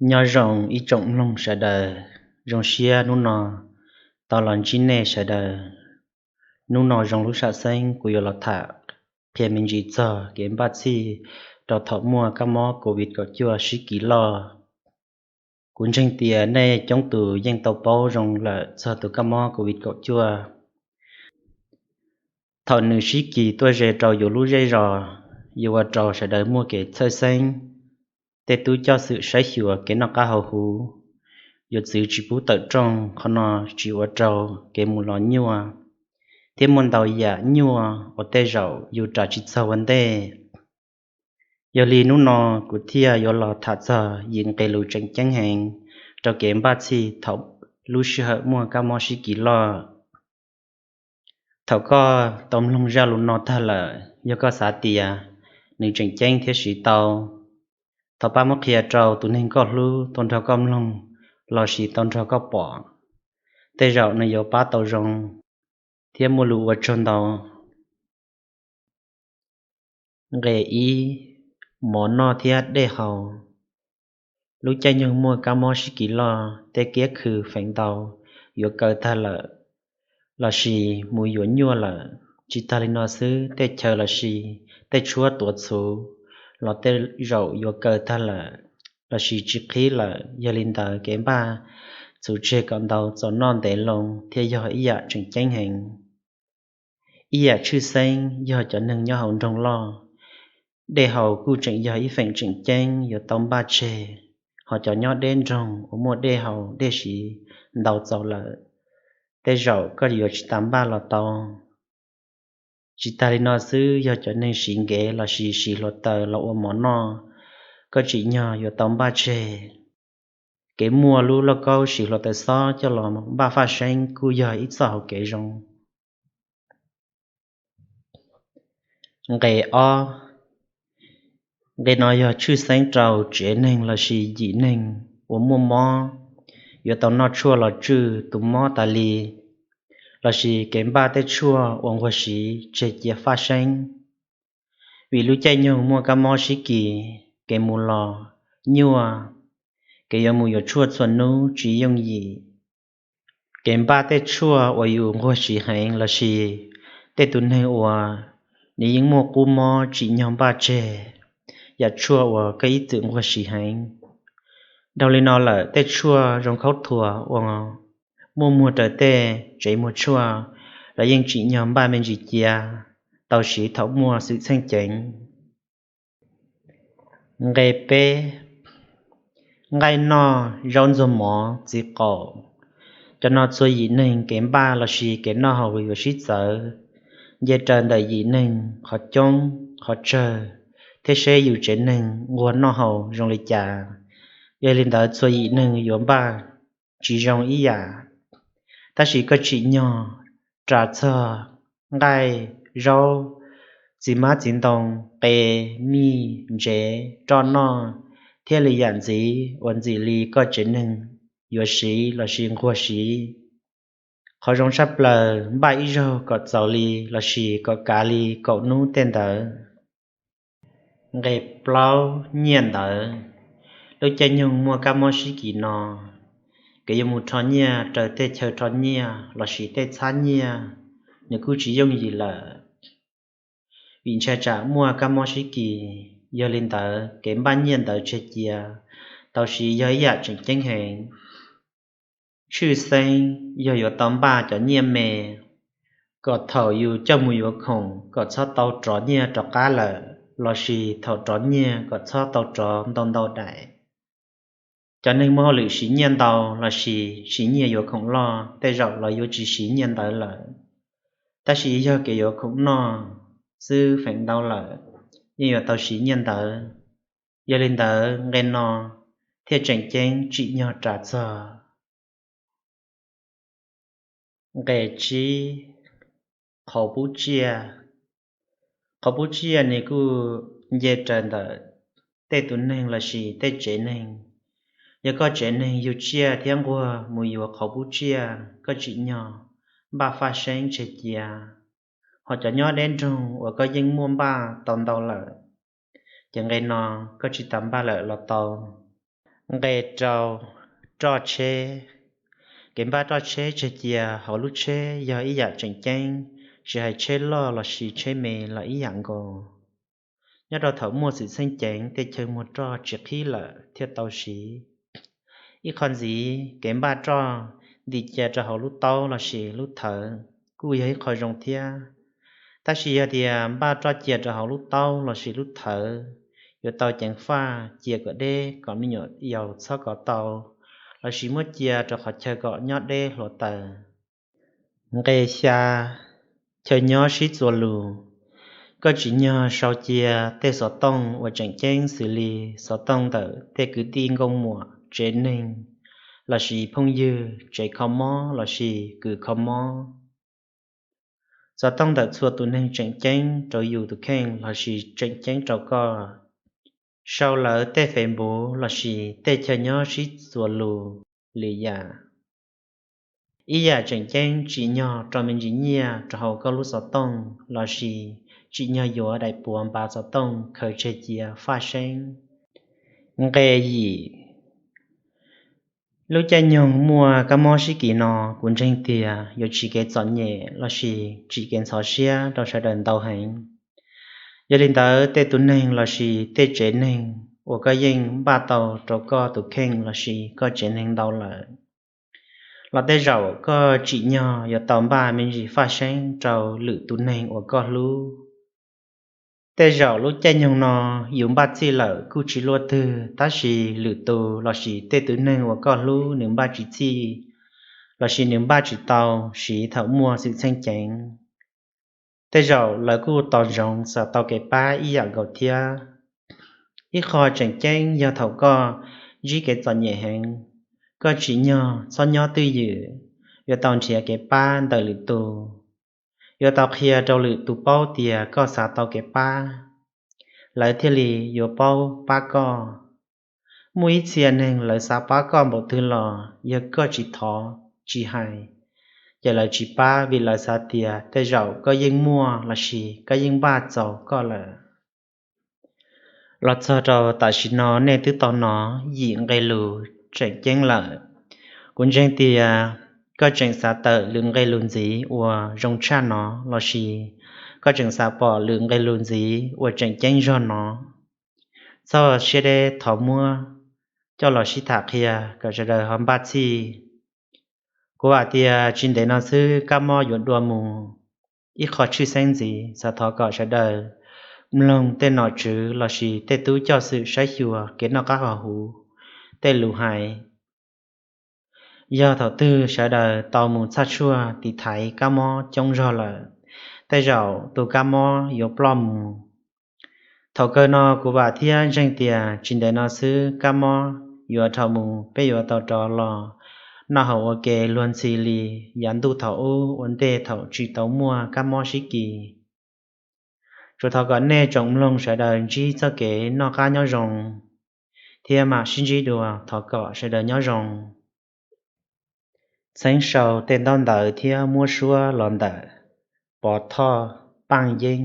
Nyob zoo ib tsoom mloog sawv daws, zoo siab hnub no tau los ntsib nej sawv daws. Hnub no zoo lub sam xeeb kuv yuav los tham qhia me ntsis txog kev npaj txhij rau thaum muaj kab mob covid kaum cuaj sib kis loj. Kuv ntseeg tias nej coob tus yeej tau paub zoo lawm txog tus kab mob covid kaum cuaj. Thaum nws sib kis tuaj ze rau yus lub zej zos, yuav ua rau sawv daws muaj kev txhawj xeeb. Tej tub coj xwm saib xyuas kev noj qab haus huv, yuav txwv tsis pub tawm rooj, qhov no tsis ua rau kev mus los nyuaj, thiab muaj ntau yam nyuaj uas tej zaum yus ras tsis txog ua ntej. Yog li hnub no kuv thiaj yuav los tham txog yim nqe lus tseem ceeb heev rau kev npaj txhij thaum lub sij hawm muaj kab mob sib kis loj. Thaum koj tau mloog zaj lus no tag lawm, yog koj xav tias nws tseem ceeb thiab siv tau, thov pab muab qhia rau tus neeg koj hlub tau nrog koj mloog lossis tau nrog koj pom. Tej zaum nws yuav pab tau zoo thiab muaj lus ua tsaug ntau. Nqe ib, mov noj thiab dej haus. Lub caij nyoog muaj kab mob sib kis loj, tej kiab khw feem ntau yuav kaw tag lawm lossis mus yuav nyuaj lawm. Tsis tag li no xwb, tej chaw lossis tej tshuab tuav txhuv los tej zaum yuav kaw tag lawm lossis tsis qhib lawm. Yog li ntawd kev npaj txhuv tseg kom ntau, txaus noj ntev loo thiaj yog ib yam tseem ceeb heev. Ib yam tshwj xeeb yog cov neeg nyob hauv nroog loj, dej haus kuj tseem yog ib feem tseem ceeb yuav tau npaj tseg. Ho cov nyob deb nroog uas muaj dej haus dej siv ntau txaus lawm, tej zaum koj yuav tsis tas npaj los tau. Tsis tas li no xwb, yog cov neeg siv nkev lossis siv hluav taws los ua mov noj, koj tsim nyog yuav tau npaj tseg. Kev muaj lub lauj kaub siv hluav taws xob coj los npaj faj seeb kuj yog ib txoj hauv kev zoo. Nqe ob, nqe no yog tshwj xeeb rau tsev neeg lossis yim neeg uas muaj mob, yuav tau noj tshuaj los tswj tus mob tas li, lossis kev npaj tej tshuaj uas nquag siv tseg cia faj seeb. Vim lub caij nyoog muaj kab mob sib kis, kev mus los nyuaj, kev yuav mus yuav tshuaj txhua hnub tsis yooj yim. Kev npaj tej tshuaj uas yus nquag siv heev lossis tej tus neeg uas nws yeej muaj qub mob tsim nyog npaj tseg yam tshuaj uas koj ib txwm nquag siv heev. Dhau li no lawm, tej tshuaj zoo khaub thuas uas muaj muag raws tej tsev muag tshuaj los yeej tsim nyog npaj me ntsis cia, tau siv thaum muaj xwm txheej ceev. Nqe peb, nqaij noj zaub ntxuag mov txiv qaum. Cov no txhua yim neeg kev npaj lossis kev noj haus yuav sib txawv, nce raws ntawm yim neeg qhov coob qhov tsawg thiab seb yus tsev neeg nquag noj haus zoo li cas. Yog li ntawd txhua yim neeg yuav npaj tsis zoo ib yam. Tab sis koj tsim nyog ras txog nqaij, zaub, txiv hmab txiv ntoo, qe, mij, ntsev, roj noj thiab lwm yam ntxiv uas ntxim li koj tsev neeg yuav siv lossis nquag siv. Qhov zoo tshaj plaws, npaj ib zaug kom txaus li lossis kom kav li kaum hnub tej ntawd. Nqe plaub, nyiaj ntawd. Lub caij nyoog muaj kab mob sib kis no, kev yuav mus rho nyiaj raws tej chaw rho nyiaj lossis tej txhab nyiaj, nws kuj tsis yooj yim lawm. Vim ntshai tsam muaj kab mob sib kis, yog li ntawd kev npaj nyiaj ntawd tseg cia, tau siv yog ib yam tseem ceeb heev. Tshwj xeeb yog yuav tau npaj cov nyiaj me, kom thaum yus coj mus yuav khoom kom txhob tau rov nyiaj rov qab lawm, lossis thaum rov nyiaj kom txhob tau rov ntau ntau daim. Cov neeg muaj hauj lwm siv nyiaj ntau lossis siv nyiaj yuav khoom loj, tej zaum los yuav tsis siv nyiaj ntawd lawm. Tab sis yog kev yuav khoom noj xwb feem ntau lawm, yeej yuav tau siv nyiaj ntawd. Yog li ntawd nqe no thiaj tseem ceeb tsim nyog ras txog. Nqe tsib, qhauv pub tsiaj. Qhauv pub tsiaj nws kuj nce raws ntawm tej tus neeg lossis tej tsev neeg. Yog koj tsev neeg yug tsiaj thiab nquag mus yuav qhauv pub tsiaj, koj tsim nyog npaj faj seeb tseg cia. Ho cov nyob deb nroog uas koj yeej muaj npaj tau ntau lawm, ces nqe no koj tsis tas npaj lawm los tau. Nqe rau, roj tsheb. Kev npaj roj tsheb tseg cia hauv lub tsheb yog ib yam tseem ceeb, tsis hais tsheb loj lossis tsheb me los ib yam nkaus. Nyob rau thaum muaj xwm txheej ceev tej chaw muag roj tsis qhib lawm thiaj tau siv. Ib qho ntxiv, kev npaj roj ntim cia rau hauv lub taub lossis lub thawv kuj yog ib qho zoo thiab. Tab sis yog tias npaj roj cia rau hauv lub taub lossis lub thawv, yuav tau ceev faj cia kom deb kom me nyuam yaus txhob kov tau, lossis muab cia rau qhov chaw kom nyob deb hluav taws. Nqe xya, chaw nyob sib txuas lus. Koj tsim nyog sau cia tej xov tooj uas tseem ceeb xws li xov tooj ntawm tej kwv tij nkauj muam, tsev neeg lossis phooj ywg, tsev kho mob lossis kws kho mob. Xov tooj ntawm txhua tus neeg tseem ceeb rau yus tus kheej lossis tseem ceeb rau koj. Sau lawv tej Facebook lossis tej chaw nyob sib txuas lus lwm yam. Ib yam tseem ceeb, tsim nyog rau me ntsis nyiaj rau hauv koj lub xov tooj lossis tsim nyog yuav daim puav npav xov tooj khaws tseg cia faj seeb. Nqe yim, lub caij nyoog muaj kab mob sib kis no kuv ntseeg tias yuav tsim kev txom nyem lossis tsim kev ntxhov siab rau sawv daws ntau heev. Yog li ntawd tej tus neeg lossis tej tsev neeg uas koj yeej npaj tau rau koj tus kheej lossis koj tsev neeg ntau lawm, los tej zaum koj tsim nyog yuav tau npaj me ntsis faj seeb rau lwm tus neeg uas koj hlub. Tej zaum lub caij nyoog no yus npaj txhij lawm kuj tsis luaj twg, tab sis lwm tus lossis tej tus neeg uas koj hlub nws npaj tsis txhij lossis nws npaj tsis tau siv thaum muaj xwm txheej ceev. Tej zaum lawv kuj tos ntsoov xav tau kev pab ib yam nkaus thiab. Ib qho tseem ceeb yog thaum koj ntsib kev txom nyem heev, koj tsim nyog txhob nyob twj ywm, yuav tau nrhiav kev pab ntawm lwm tus. Yuav tau qhia rau lwm tus paub tias koj xav tau kev pab, lawv thiaj li yuav paub pab koj. Muaj ib txhia neeg lawv xav pab koj npaum twg los yog koj tsis thov tsis hais, ces lawv tsis pab vim lawv xav tias tej zaum koj yeej muaj lossis koj yeej npaj txaus koj lawm. Los txog rau tam sim no nej twb tau hnov yim nqe lus tseem ceeb lawm. Kuv ntseeg tias koj tseem xav tawm lwm nqe lus ntxiv uas zoo tshaj no lossis koj tseem xav pom lwm nqe lus ntxiv uas tseem ceeb zog no. Txhob siab deb, thov muab coj los sib tham qhia kom sawv daws ho npaj txhij. Kuv vam tias tsis ntev no xwb kab mob yuav dua mus ib qho tshwj xeeb ntxiv. Xav thov kom sawv daws mloog tej nom tswv lossis tej tub coj xwm saib xyuas kev noj qab haus huv tej lus hais. Yog thaum twg sawv daws tau mus txhaj tshuaj tiv thaiv kab mob coob zog lawm, tej zaum tus kab mob yuav ploj mus. Thaum kawg no kuv vam thiab ntseeg tias tsis ntev no xwb kab mob yuav dhau mus, peb yuav tau rov los noj haus ua ke luag ntxhi li yav ntuj thaum ub ua ntej thaum tsis tau muaj kab mob sib kis. Tsuas thov kom nej tsoom mloog sawv daws ntsib txoj kev noj qab nyob zoo thiab mam sib ntsib dua. Thov kom sawv daws nyob zoo. Txheeb sau tej ntaub ntawv thiab muab suab los ntawm Pov Thoj Paaj Yeeb.